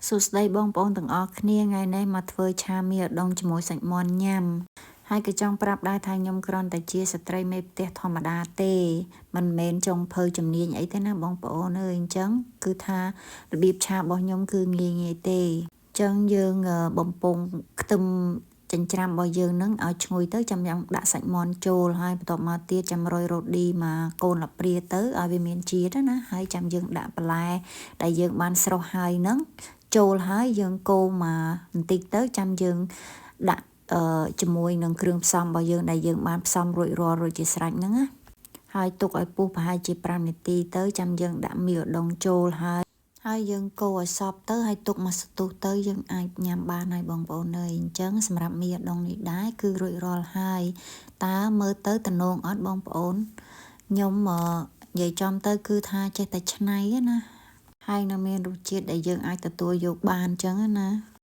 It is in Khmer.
សួស្តីបងប្អូនទាំងអស់គ្នាថ្ងៃនេះមកធ្វើឆាមីឧដុង្គជាមួយសាច់មាន់ញ៉ាំហើយក៏ចង់ប្រាប់ដែរថាខ្ញុំគ្រាន់តែជាស្ត្រីមេផ្ទះធម្មតាទេមិនមែនចុងភៅជំនាញអីទេណាបងប្អូនអើយអញ្ចឹងគឺថារបៀបឆារបស់ខ្ញុំគឺងាយងាយទេអញ្ចឹងយើងបំពងខ្ទឹមចិញ្ច្រាំរបស់យើងនឹងឲ្យឈ្ងុយទៅចាំញ៉ាំដាក់សាច់មាន់ចូលហើយបន្ទាប់មកទៀតចាំរយរ៉ូឌីមកកូនលាព្រាទៅឲ្យវាមានជាតិណាហើយចាំយើងដាក់បន្លែដែលយើងបានស្រុះហើយនឹងចូលហើយយើងកូរមកបន្តិចទៅចាំយើងដាក់អឺជាមួយនឹងគ្រឿងផ្សំរបស់យើងដែលយើងបានផ្សំរួចរាល់រួចជាស្រេចហ្នឹងណាហើយទុកឲ្យពុះប្រហែលជា5នាទីទៅចាំយើងដាក់មីឧដុង្គចូលហើយហើយយើងកូរឲ្យសព្វទៅហើយទុកមកស្ទុះទៅយើងអាចញ៉ាំបានហើយបងប្អូនអើយអញ្ចឹងសម្រាប់មីឧដុង្គនេះដែរគឺរួចរាល់ហើយតើមើលទៅតំណងអត់បងប្អូនខ្ញុំនិយាយចំទៅគឺថាចេះតែឆ្នៃណាហើយនៅមានរសជាតិដែលយើងអាចទទួលយកបានអញ្ចឹងណា។